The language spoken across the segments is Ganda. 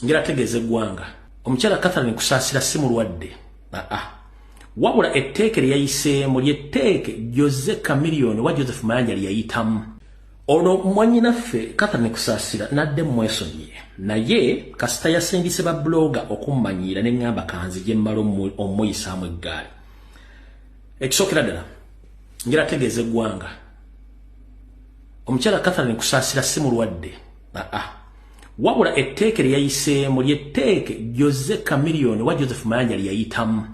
Ngira tegeeza eggwanga, omukyala Catherine Kusaasira si mulwadde. Aa, wabula etteeke lye yayiseemu lyetteeke Jose Chameleone wa Joseph Mayanja lye yayitamu. Ono mwannyinaffe Catherine Kusaasira nadde mmwesonyiye, naye kasita yasindise ba blogger okummanyiira ne ŋŋamba kanzije mmale omuyisaamu eggaali. Ekisookera ddala ngira tegeeza eggwanga, omukyala Catherine Kusaasira si mulwadde. Aa, wabula etteeke lye yayiseemu lyetteeke Jose Chameleone wa Joseph Mayanja lye yayitamu,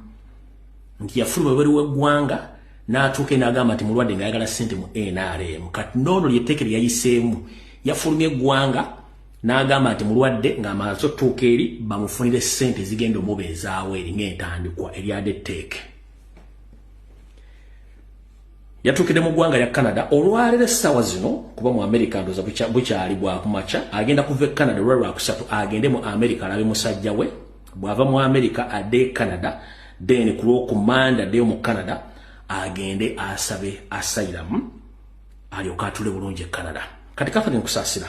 nti yafuluma ebweru w'eggwanga n'atuuka n'agamba nti mulwadde ng'ayagala ssente mu NRM. Kati n'ono lyetteeke lye yayiseemu, yafulumya eggwanga n'agamba nti mulwadde ng'amaze otuuka eri bamufunire ssente ezigenda omubeezaawo eri ng'entandikwa eryadde etteeke. Yatuukidde mu ggwanga lya Canada olwaleero essaawa zino, kuba mu America ndowooza bukyali bwakumakya. Agenda kuva e Canada olwa Lwakusatu agende mu America alabe musajja we. Bw'ava mu America adde e Canada, then ku Lwokumanda addeyo mu Canada agende asabe asylum alyoke atule bulungi e Canada. Kati Catherine Kusaasira,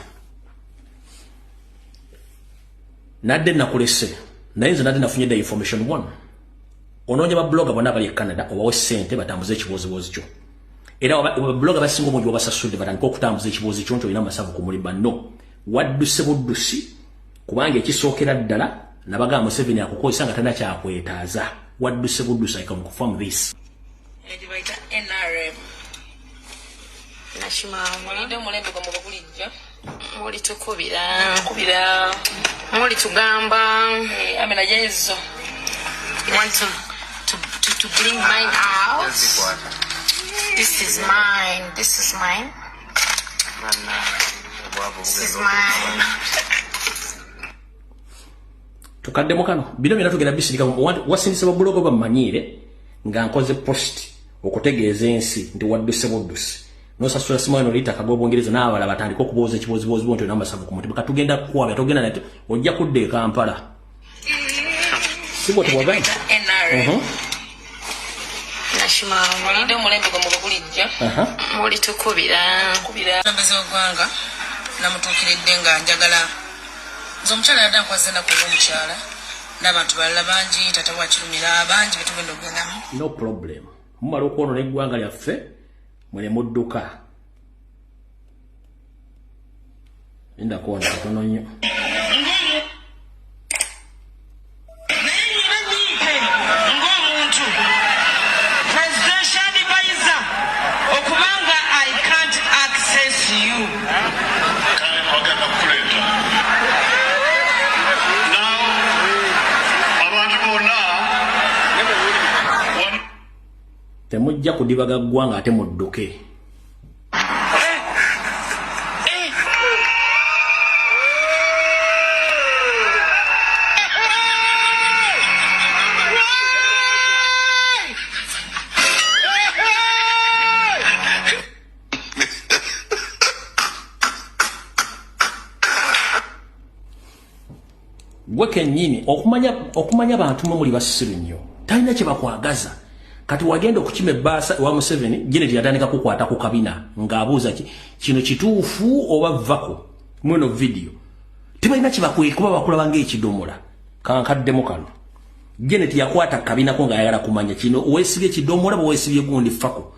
nadde nakulese, naye nze nadde nafunye dda information. One, onoonya ba blogger bonna abali e Canada obawe ssente batambuze ekibooziboozi kyo, era ba blogger basinga obungi wabasasudde batandike okutambuza ekiboozi kyo nti olina amasavu ku mulimba. No, wadduse buddusi, kubanga ekisookera ddala nabagamba Museveni akukozesa nga talina kyakwetaaza. Wadduse buddusi, I can confirm this. Gye bayita NRM. Nakimama. Olinde omulembe gwe muba gulijja. Mulitukubira. Kubira. Mulitugamba. Amina jezo. You want to bring mine out? This is mine. This is mine. This is mine. Tukaddemu kano. Bino byonna tugenda bisirika. Wasindise ba blogger bamanyiire nga nkoze post okutegeeza ensi nti wadduse buddusi, nosasula simanyi noliyita akagwa Bungereza n'abalala batandike okubooza ekibooziboozi bo nti olina amasavu ku mutima. Katugenda kukwabya, togenda nate, ojja kudda e Kampala, si bwe tewagamba? NRM. Nakimama. Olinde omulembe gwe muba gulijja. Mulitukubira. Kubira. Omukulembeze w'eggwanga namutuukiridde nga njagala nze omukyala yadde ankwaza ennaku olw'omukyala n'abantu balala bangi, tata wakirumira bangi betugenda okugendamu. No problem, mumala okwonona eggwanga lyaffe mwe ne mudduka. Linda kuona katono nnyo. Naye nina mimpe ng'omuntu presidential advisor okubanga I can't access you. Kale bagenda kukuleeta. Now, abantu bonna Temujja kudibaga ggwanga ate mudduke. Gwe kennyini okumanya bantu mwe muli basiru nnyo, talina kye bakwagaza. Kati wagenda okukima ebbaasa ewa Museveni, Janet yatandika kukwata ku kabina ng'abuuza ki kino kituufu oba vvako mweno video. Tebalina kye bakwe kuba bakulaba ng'ekidomola. Kankaddemu kano. Janet yakwata kabinako ng'ayagala kumanya kino weesibye kidomola bwe weesibye gundi fako.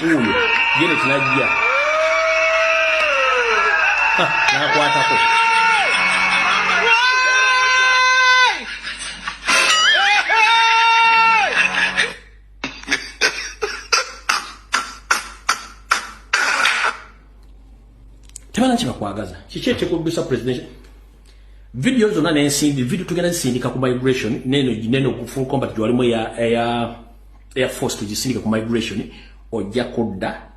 Wuuyo Janet najja n'akwatako. Tebalina kye bakwagaza. Kiki ekikuddusa presidential video zonna n'ensimbi? Video tugenda zisindika ku migration, neno full combat gyewalimu eya air force, tugisindika ku migration. Ojja kudda.